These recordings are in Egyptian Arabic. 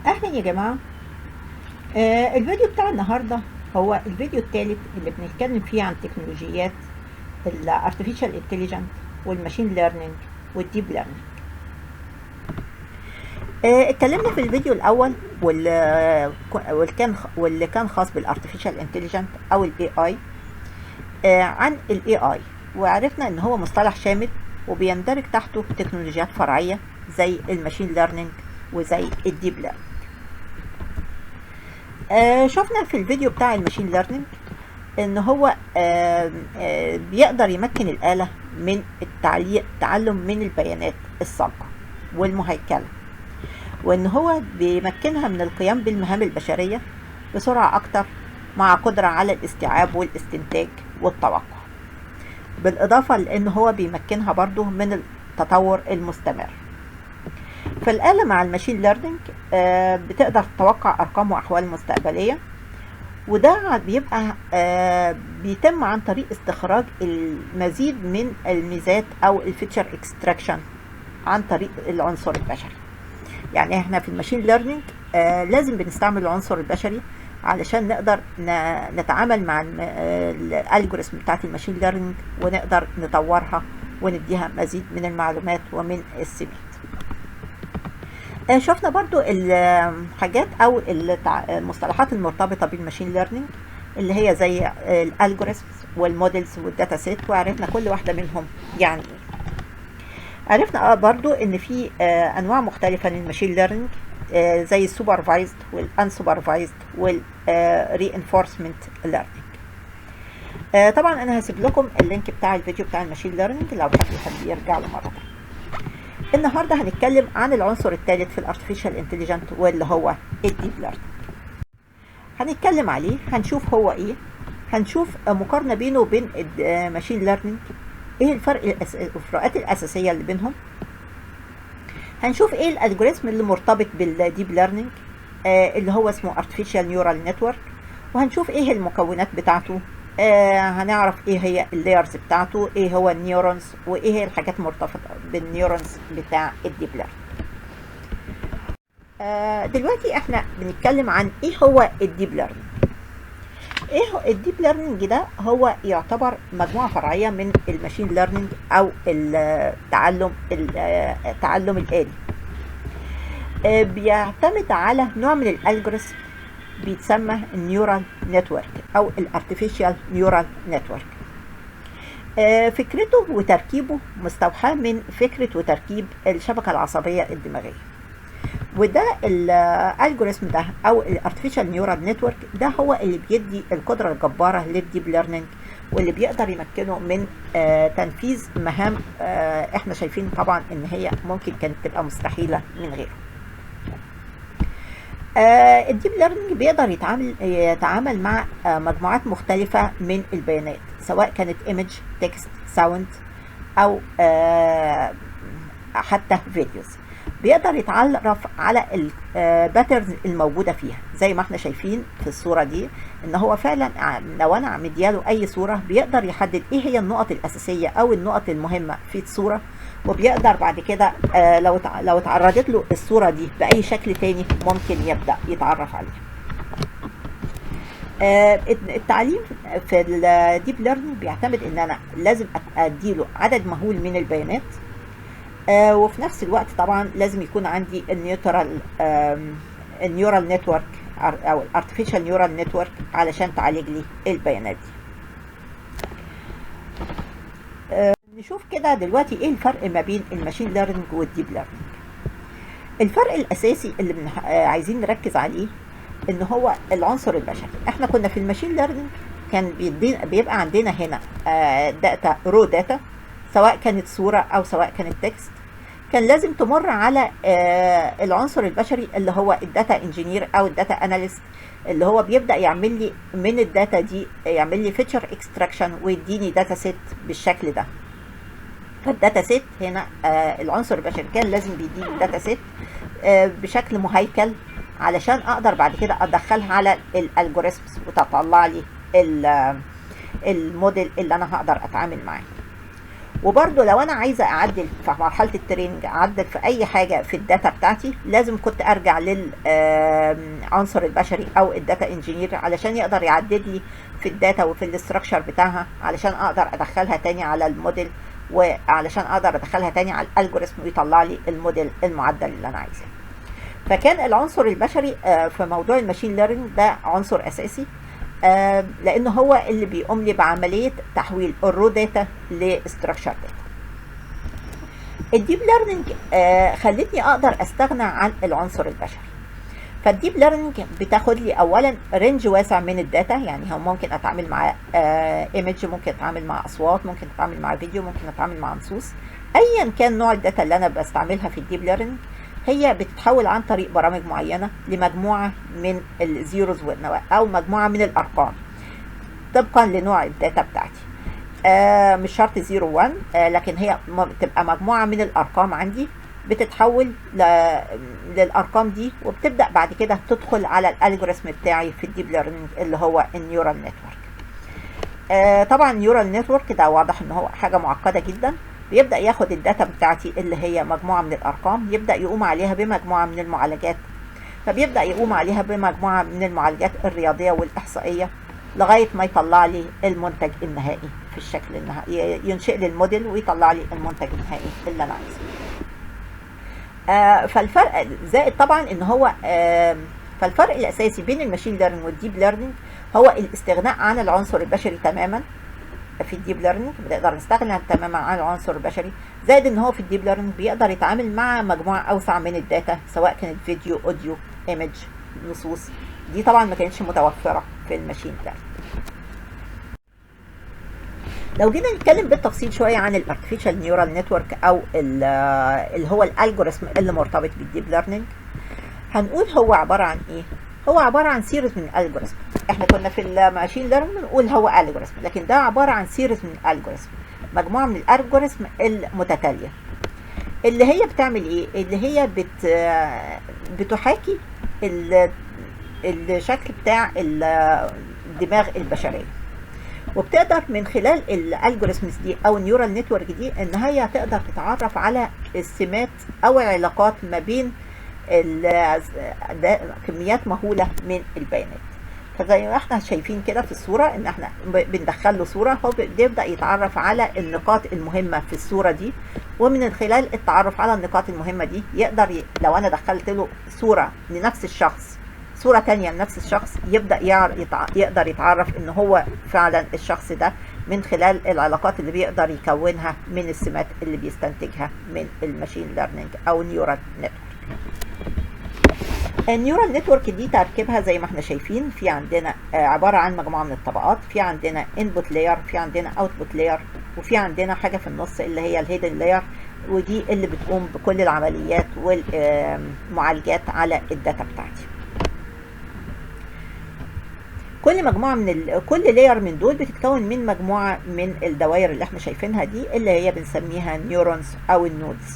اهلا يا جماعة. الفيديو بتاع النهاردة هو الفيديو الثالث اللي بنتكلم فيه عن تكنولوجيات ال Artificial Intelligence وال machine learning وال deep learning. اتكلمنا في الفيديو الاول واللي كان خاص بال artificial intelligence او ال AI، عن ال AI، وعرفنا ان هو مصطلح شامل وبيندرج تحته تكنولوجيات فرعية زي ال machine learning وزي ال deep learning. شفنا في الفيديو بتاع ال machine learning ان هو بيقدر يمكن الآلة من التعلم من البيانات السابقة والمهيكلة، وان هو بيمكنها من القيام بالمهام البشرية بسرعة اكتر مع قدرة على الاستيعاب والاستنتاج والتوقع، بالاضافة لان هو بيمكنها برضو من التطور المستمر. فالآلة مع ال machine learning بتقدر تتوقع أرقام وأحوال مستقبلية، وده بيبقى بيتم عن طريق استخراج المزيد من الميزات أو ال feature extraction عن طريق العنصر البشري. يعني احنا في ال machine learning لازم بنستعمل العنصر البشري علشان نقدر نتعامل مع ال algorithm بتاعت ال machine learning ونقدر نطورها ونديها مزيد من المعلومات ومن السمات. شفنا برضو الحاجات او المصطلحات المرتبطة بال machine learning اللي هي زي ال algorithms وال models وال data set، وعرفنا كل واحدة منهم يعني ايه. عرفنا برضو ان في انواع مختلفة لل machine learning زي ال supervised وال unsupervised وال reinforcement learning. طبعا انا هسيب لكم ال link بتاع الفيديو بتاع ال machine learning لو حد يحب يرجع له مرة تانية. النهارده هنتكلم عن العنصر الثالث في ال artificial intelligence واللي هو ال deep learning. هنتكلم عليه، هنشوف هو ايه، هنشوف مقارنة بينه وبين ال machine learning، ايه الفرق، الفروقات الاساسية اللي بينهم. هنشوف ايه ال algorithm اللي مرتبط بال deep learning اللي هو اسمه artificial neural network، وهنشوف ايه المكونات بتاعته. هنعرف ايه هي ال layers بتاعته، ايه هو ال neurons، وايه هي الحاجات المرتبطة بال neurons بتاع ال deep learning. دلوقتي احنا بنتكلم عن ايه هو ال deep learning. ايه هو ال deep learning؟ ده هو يعتبر مجموعة فرعية من ال machine learning او التعلم الآلي. بيعتمد على نوع من ال algorithm بيتسمى ال neural network او ال artificial neural network. فكرته وتركيبه مستوحاة من فكرة وتركيب الشبكة العصبية الدماغية، وده ال algorithm ده او ال artificial neural network ده هو اللي بيدي القدرة الجبارة لل deep learning واللي بيقدر يمكنه من تنفيذ مهام احنا شايفين طبعا ان هي ممكن كانت تبقى مستحيلة من غيره. ال deep learning بيقدر يتعامل مع مجموعات مختلفة من البيانات، سواء كانت image، text، sound، او حتى videos. بيقدر يتعرف على ال patterns الموجودة فيها، زي ما احنا شايفين في الصورة دي ان هو فعلا لو انا مدياله اي صوره بيقدر يحدد ايه هي النقط الاساسية او النقط المهمة في الصوره، وبيقدر بعد كده لو اتعرضت له الصورة دي باي شكل تاني ممكن يبدا يتعرف عليها. التعليم في ال deep learning بيعتمد ان انا لازم اديله عدد مهول من البيانات، وفي نفس الوقت طبعا لازم يكون عندي ال neural network او ال artificial neural network علشان تعالج لي البيانات دي. نشوف كده دلوقتي ايه الفرق ما بين ال machine learning وال deep learning. الفرق الاساسي اللي عايزين نركز عليه ان هو العنصر البشري. احنا كنا في ال machine learning كان بيبقى عندنا هنا data، raw data، سواء كانت صورة او سواء كانت text، كان لازم تمر على العنصر البشري اللي هو ال data engineer او ال data analyst، اللي هو بيبدا يعمل لي من ال data دي، يعمل لي feature extraction ويديني data set بالشكل ده. فال data set هنا العنصر البشري كان لازم بيديني data set بشكل مهيكل علشان اقدر بعد كده ادخلها على ال algorithms وتطلع لي الموديل اللي انا هقدر اتعامل معاه. وبرده لو انا عايزه اعدل في مرحلة ال training، اعدل في اي حاجة في ال data بتاعتي، لازم كنت ارجع للعنصر البشري او ال data engineer علشان يقدر يعدل لي في ال data وفي ال structure بتاعها، علشان اقدر ادخلها تاني على الموديل، وعلشان اقدر ادخلها تاني على ال algorithm ويطلع لي الموديل المعدل اللي انا عايزاه. فكان العنصر البشري في موضوع ال machine learning ده عنصر اساسي، لانه هو اللي بيقوم لي بعملية تحويل ال raw data ل structured data. ال deep learning خلتني اقدر استغنى عن العنصر البشري. فال deep learning بتاخد لي اولا range واسع من ال data، يعني هو ممكن اتعامل مع image، ممكن اتعامل مع اصوات، ممكن اتعامل مع فيديو، ممكن اتعامل مع نصوص. ايا كان نوع ال data اللي انا بستعملها في ال deep learning، هي بتتحول عن طريق برامج معينة لمجموعة من ال zeros او مجموعة من الارقام طبقا لنوع ال data بتاعتي. مش شرط 0 1، لكن هي بتبقى مجموعة من الارقام عندي، بتتحول للارقام دي، وبتبدا بعد كده تدخل على ال algorithm بتاعي في ال deep learning اللي هو ال neural network. طبعا ال neural network ده واضح ان هو حاجة معقدة جدا. بيبدا ياخد ال data بتاعتي اللي هي مجموعة من الارقام، يبدا يقوم عليها بمجموعه من المعالجات، فبيبدا يقوم عليها بمجموعه من المعالجات الرياضية والاحصائيه لغاية ما يطلع لي المنتج النهائي في الشكل النهائي، ينشئ لي الموديل ويطلع لي المنتج النهائي اللي انا عايزه. فالفرق زائد طبعا ان هو فالفرق الاساسي بين ال machine learning وال deep learning هو الاستغناء عن العنصر البشري تماما. في ال deep learning بنقدر نستغنى تماما عن العنصر البشري، زائد ان هو في ال deep learning بيقدر يتعامل مع مجموعة اوسع من ال data، سواء كانت فيديو، audio، image، نصوص. دي طبعا ما كانتش متوفرة في ال machine learning. لو جينا نتكلم بالتفصيل شوية عن ال artificial neural network او اللي هو ال algorithm اللي مرتبط بال deep learning، هنقول هو عبارة عن ايه؟ هو عبارة عن series من ال algorithm. احنا كنا في ال machine learning بنقول هو algorithm، لكن ده عبارة عن series من ال algorithm، مجموعة من ال algorithm المتتالية اللي هي بتعمل ايه؟ اللي هي بتحاكي الشكل بتاع الدماغ البشريه، وبتقدر من خلال ال algorithms دي او ال neural network دي ان هي تقدر تتعرف على السمات او العلاقات ما بين كميات مهولة من البيانات. فزي ما احنا شايفين كده في الصوره، ان احنا بندخل له صوره، هو بيبدا يتعرف على النقاط المهمة في الصورة دي، ومن خلال التعرف على النقاط المهمة دي يقدر لو انا دخلت له صوره لنفس الشخص، صورة تانية لنفس الشخص، يبدأ يقدر يتعرف ان هو فعلا الشخص ده من خلال العلاقات اللي بيقدر يكونها من السمات اللي بيستنتجها من ال machine learning او neural network. ال neural network دي تركيبها زي ما احنا شايفين، في عندنا عبارة عن مجموعة من الطبقات، في عندنا input layer، في عندنا output layer، وفي عندنا حاجة في النص اللي هي ال hidden layer، ودي اللي بتقوم بكل العمليات والمعالجات على ال data بتاعتي. كل مجموعة من كل layer من دول بتتكون من مجموعة من الدوائر اللي احنا شايفينها دي، اللي هي بنسميها neurons او ال nodes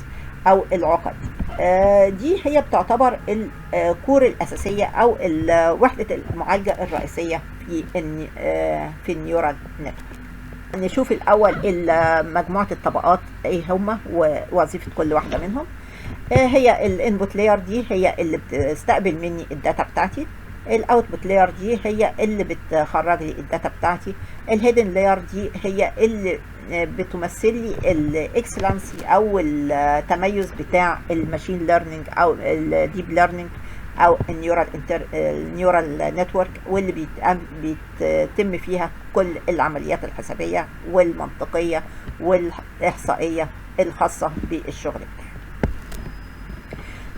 او العقد. دي هي بتعتبر ال core الاساسية او وحده المعالجة الرئيسية في ال neural network. نشوف الاول مجموعة الطبقات ايه هما ووظيفه كل واحدة منهم. هي ال input layer دي هي اللي بتستقبل مني ال data بتاعتي، ال output layer دي هي اللي بتخرج لي ال data بتاعتي، ال hidden layer دي هي اللي بتمثل لي ال excellence او التميز بتاع ال machine learning او ال deep learning او ال neural network، واللي بيتم فيها كل العمليات الحسابيه والمنطقيه والاحصائيه الخاصة بالشغل بتاعي.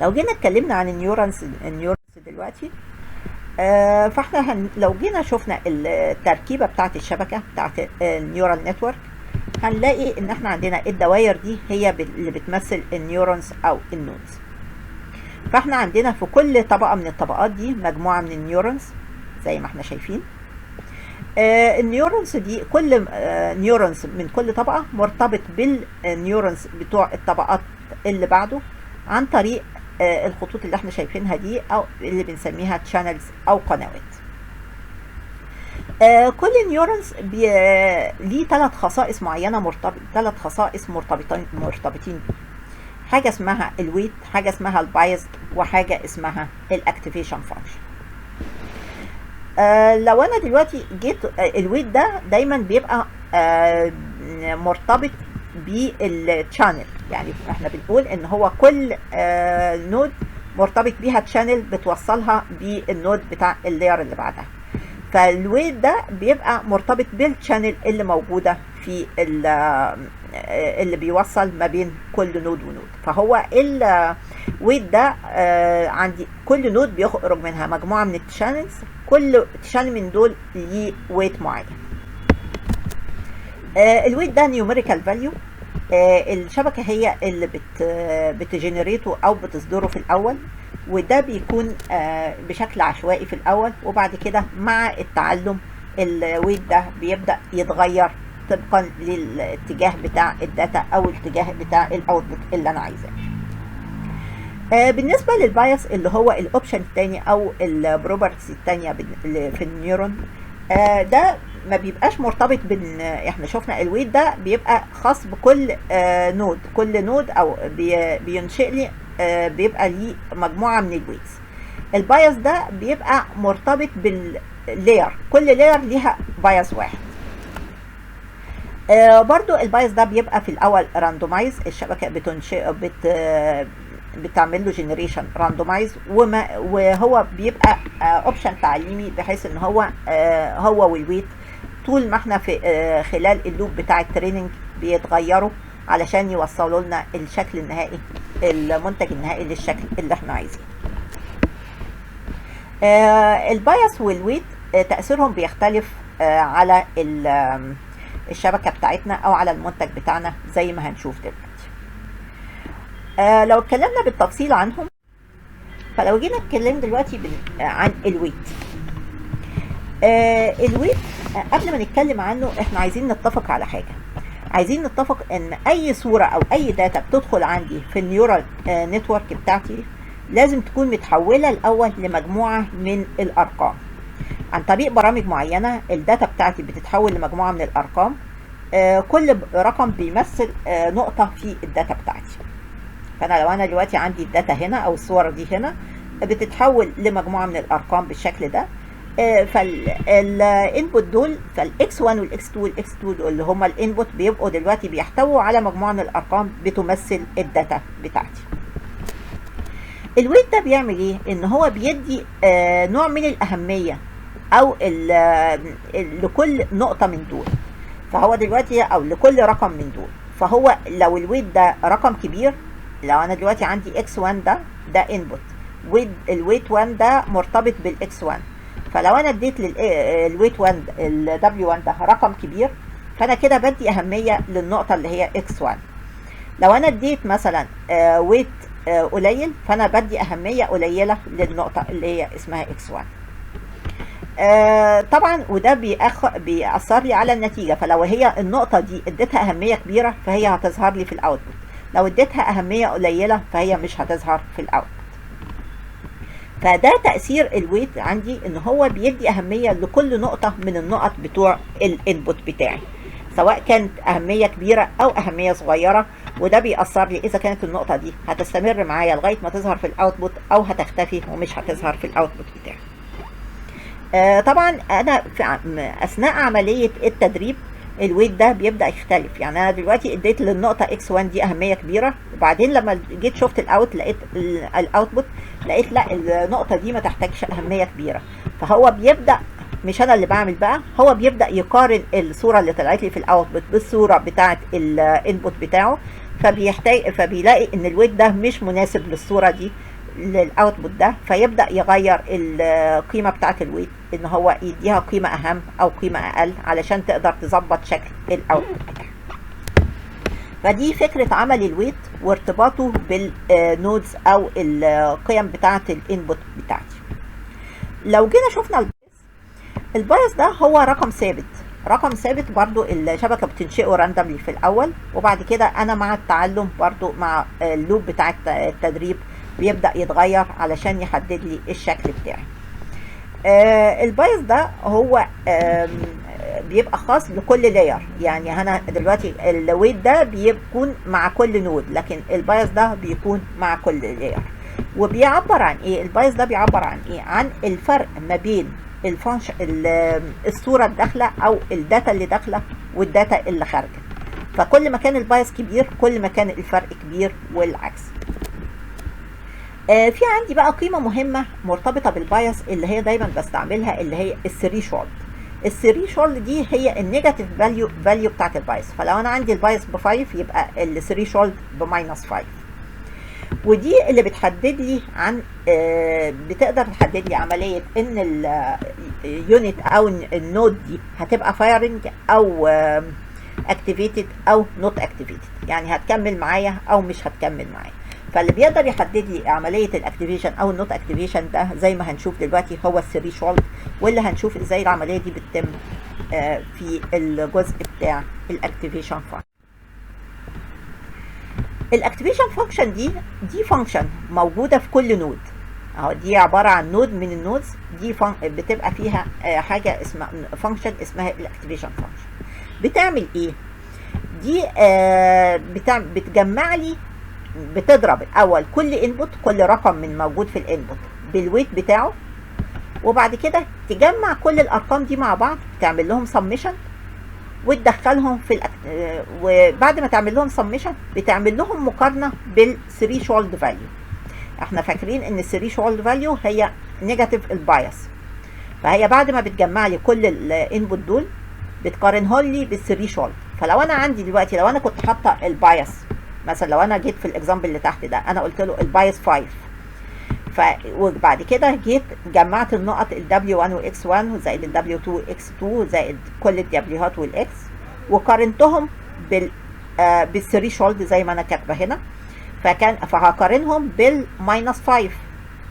لو جينا اتكلمنا عن ال neurons دلوقتي، فاحنا لو جينا شفنا التركيبة بتاعت الشبكة بتاعت ال neural network، هنلاقي ان احنا عندنا الدوائر دي هي اللي بتمثل ال neurons او ال nodes. فاحنا عندنا في كل طبقه من الطبقات دي مجموعة من ال neurons زي ما احنا شايفين. ال neurons دي كل neurons من كل طبقه مرتبط بال neurons بتوع الطبقات اللي بعده عن طريق الخطوط اللي احنا شايفينها دي، او اللي بنسميها channels او قنوات. كل neurons ليه ثلاث خصائص معينه، مرتبط ثلاث خصائص مرتبطين بيه: حاجة اسمها ال weight، حاجة اسمها ال bias، وحاجه اسمها ال activation function. لو انا دلوقتي جيت ال weight ده دايما بيبقى مرتبط بال channel، يعني احنا بنقول ان هو كل node مرتبط بيها channel بتوصلها بال node بتاع ال layer اللي بعدها، فال weight ده بيبقى مرتبط بال channel اللي موجودة في اللي بيوصل ما بين كل node و node. فهو ال weight ده عندي كل node بيخرج منها مجموعة من ال channels، كل channel من دول ليه weight معين. ال weight ده numerical value، الشبكة هي اللي بت generate ه او بتصدره في الاول، وده بيكون بشكل عشوائي في الاول، وبعد كده مع التعلم ال weight ده بيبدا يتغير طبقا للاتجاه بتاع ال data او الاتجاه بتاع ال output اللي انا عايزاه. بالنسبة لل bias اللي هو ال option الثاني او ال properties الثانية في ال neuron، ده ما بيبقاش مرتبط بال، احنا شفنا ال weight ده بيبقى خاص بكل node، كل node او بينشئ لي بيبقى ليه مجموعة من ال weights. ال bias ده بيبقى مرتبط بال layer، كل layer ليها bias واحد. برضو ال bias ده بيبقى في الاول randomize، الشبكة بتنشئ بتعمل له generation randomize، وهو بيبقى option تعليمي، بحيث ان هو هو وال weight طول ما احنا في خلال ال loop بتاع ال training بيتغيروا علشان يوصلوا لنا الشكل النهائي، المنتج النهائي للشكل اللي احنا عايزينه. ال bias وال weight تأثيرهم بيختلف على الشبكة بتاعتنا او على المنتج بتاعنا زي ما هنشوف دلوقتي. لو اتكلمنا بالتفصيل عنهم، فلو جينا نتكلم دلوقتي عن ال weight، ال weight قبل ما نتكلم عنه احنا عايزين نتفق على حاجة، عايزين نتفق ان اي صورة او اي data بتدخل عندي في ال neural network بتاعتي لازم تكون متحولة الاول لمجموعة من الارقام عن طريق برامج معينة. ال data بتاعتي بتتحول لمجموعة من الارقام، كل رقم بيمثل نقطة في ال data بتاعتي. فانا لو انا دلوقتي عندي ال data هنا او الصورة دي هنا بتتحول لمجموعة من الارقام بالشكل ده، فال input دول، فال X 1 وال X 2 وال X 2 اللي هما ال input بيبقوا دلوقتي بيحتووا على مجموعة من الارقام بتمثل ال data بتاعتي. ال weight ده بيعمل ايه؟ ان هو بيدي نوع من الاهمية او لكل نقطة من دول، فهو دلوقتي او لكل رقم من دول. فهو لو ال weight ده رقم كبير، لو انا دلوقتي عندي X 1 ده input، ال weight 1 ده مرتبط بال X 1، فلو انا اديت لل weight 1 ال W 1 ده رقم كبير، فانا كده بدي اهمية للنقطة اللي هي X 1. لو انا اديت مثلا weight قليل، فانا بدي اهمية قليله للنقطة اللي هي اسمها X 1. طبعا وده بيأثر لي على النتيجه، فلو هي النقطة دي اديتها اهمية كبيرة فهي هتظهر لي في ال output، لو اديتها اهمية قليله فهي مش هتظهر في ال output. فده تأثير ال weight عندي، ان هو بيدي اهمية لكل نقطة من النقط بتوع ال input بتاعي، سواء كانت اهمية كبيرة او اهمية صغيرة، وده بيأثر لي اذا كانت النقطة دي هتستمر معايا لغاية ما تظهر في ال output او هتختفي ومش هتظهر في ال output بتاعي. طبعا انا في اثناء عملية التدريب ال weight ده بيبدا يختلف، يعني انا دلوقتي اديت للنقطة X 1 دي اهمية كبيره، وبعدين لما جيت شفت ال out لقيت ال output لقيت لا النقطة دي ما تحتاجش اهمية كبيره، فهو بيبدا، مش انا اللي بعمل بقى، هو بيبدا يقارن الصورة اللي طلعت لي في ال output بالصورة بتاعه ال input بتاعه، فبيلاقي ان ال weight ده مش مناسب للصورة دي لل output ده، فيبدا يغير القيمة بتاعه ال weight ان هو يديها قيمة اهم او قيمة اقل علشان تقدر تظبط شكل ال output بتاعها. فدي فكرة عمل ال weight وارتباطه بال nodes او القيم بتاعه ال input بتاعتي. لو جينا شفنا ال bias، ال bias ده هو رقم ثابت، رقم ثابت برضو الشبكة بتنشئه randomly في الاول، وبعد كده انا مع التعلم برضو مع ال loop بتاع التدريب بيبدأ يتغير علشان يحدد لي الشكل بتاعي. ال bias ده هو بيبقى خاص لكل layer، يعني انا دلوقتي ال weight ده بيكون مع كل node، لكن ال bias ده بيكون مع كل layer. وبيعبر عن ايه ال bias ده؟ بيعبر عن ايه؟ عن الفرق ما بين ال function الصورة الداخلة او ال data اللي داخله وال data اللي خارجه. فكل ما كان ال bias كبير كل ما كان الفرق كبير والعكس. في عندي بقى قيمة مهمة مرتبطة بال bias اللي هي دايما بستعملها، اللي هي ال threshold. ال threshold دي هي ال negative value بتاعت ال bias. فلو انا عندي ال bias ب 5 يبقى ال threshold ب minus 5، ودي اللي بتحدد لي عن بتقدر تحدد لي عملية ان ال unit او ال node دي هتبقى firing او activated او not activated، يعني هتكمل معايا او مش هتكمل معايا. فاللي بيقدر يحدد لي عملية ال activation او ال not activation ده زي ما هنشوف دلوقتي هو ال threshold، واللي هنشوف ازاي العملية دي بتتم في الجزء بتاع ال activation function. ال activation function دي function موجودة في كل node، اهو دي عبارة عن node من ال nodes دي بتبقى فيها حاجة اسمها function اسمها ال activation function. بتعمل ايه دي؟ بتجمع لي، بتضرب الاول كل input، كل رقم من موجود في ال input بال weight بتاعه، وبعد كده تجمع كل الارقام دي مع بعض، تعمل لهم سمشن وتدخلهم في وبعد ما تعمل لهم سمشن بتعمل لهم مقارنة بال threshold value. احنا فاكرين ان ال threshold value هي negative ال bias، فهي بعد ما بتجمع لي كل ال input دول بتقارنهم لي بال threshold. فلو انا عندي دلوقتي، لو انا كنت حاطه ال bias مثلا، لو انا جيت في ال example اللي تحت ده انا قلت له ال bias 5، وبعد كده جيت جمعت النقط ال W1 و X1 زائد ال W2 و X2 زائد كل ال W هات وال X، وقارنتهم بال threshold زي ما انا كاتبه هنا، فهقارنهم بال minus 5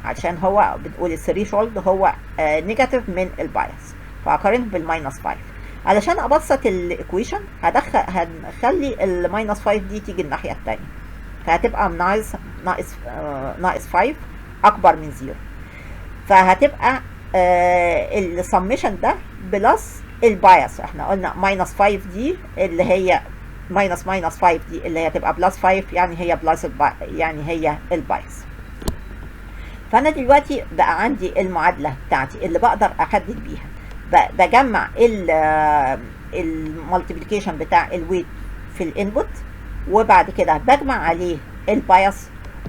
عشان هو بتقول ال threshold هو negative من ال bias، فهقارنهم بال minus 5. علشان ابسط ال equation هنخلي ال minus 5 دي تيجي الناحية الثانية، فهتبقى ناقص 5 اكبر من 0، فهتبقى السمشن ده plus ال bias، احنا قلنا minus 5 دي اللي هي minus minus 5 دي اللي هي تبقى plus 5، يعني هي plus، يعني هي ال bias. فانا دلوقتي بقى عندي المعادلة بتاعتي اللي بقدر احدد بيها، بجمع ال multiplication بتاع ال weight في ال input، وبعد كده بجمع عليه ال bias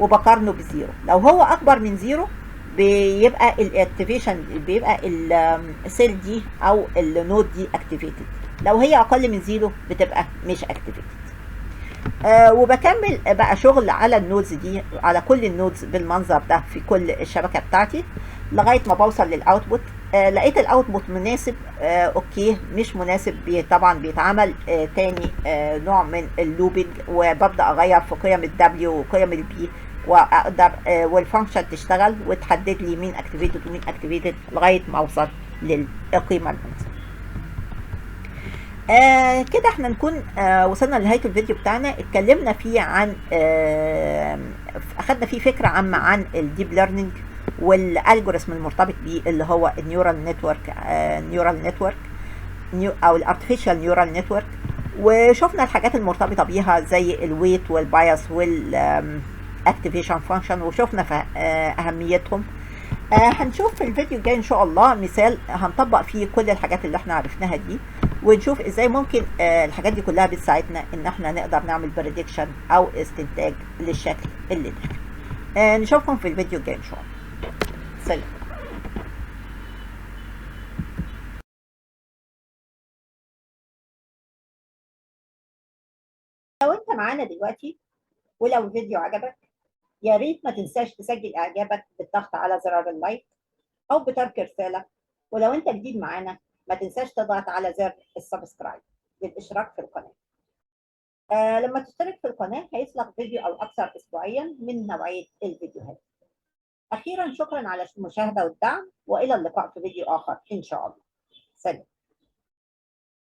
وبقارنه ب zero. لو هو اكبر من zero بيبقى ال activation، بيبقى ال cell دي او ال node دي activated، لو هي اقل من zero بتبقى مش activated. وبكمل بقى شغل على ال nodes دي، على كل ال nodes بالمنظر ده في كل الشبكة بتاعتي لغاية ما بوصل لل output. لقيت ال output مناسب، okay. مش مناسب طبعا بيتعمل تاني نوع من ال looping، وببدا اغير في قيم ال W وقيم ال B، واقدر وال function تشتغل وتحدد لي مين activated ومين activated لغاية ما اوصل للقيمة المناسبة. كده احنا نكون وصلنا لنهاية الفيديو بتاعنا. اتكلمنا فيه عن اخدنا فيه فكرة عامة عن ال deep learning وال algorithm المرتبط بيه اللي هو ال neural network، neural network او ال artificial neural network، وشفنا الحاجات المرتبطة بيها زي ال weight وال bias وال activation function، وشفنا اهميتهم. هنشوف في الفيديو الجاي ان شاء الله مثال هنطبق فيه كل الحاجات اللي احنا عرفناها دي، ونشوف ازاي ممكن الحاجات دي كلها بتساعدنا ان احنا نقدر نعمل prediction او استنتاج للشكل اللي داخل. نشوفكم في الفيديو الجاي ان شاء الله. سلام. لو انت معانا دلوقتي ولو الفيديو عجبك يا ريت ما تنساش تسجل اعجابك بالضغط على زرار ال like او بترك رسالة، ولو انت جديد معانا ما تنساش تضغط على زر ال subscribe للاشتراك في القناة. لما تشترك في القناة هيصلك فيديو او اكثر اسبوعيا من نوعية الفيديوهات. اخيرا شكرا على المشاهدة والدعم، والى اللقاء في فيديو اخر ان شاء الله. سلام.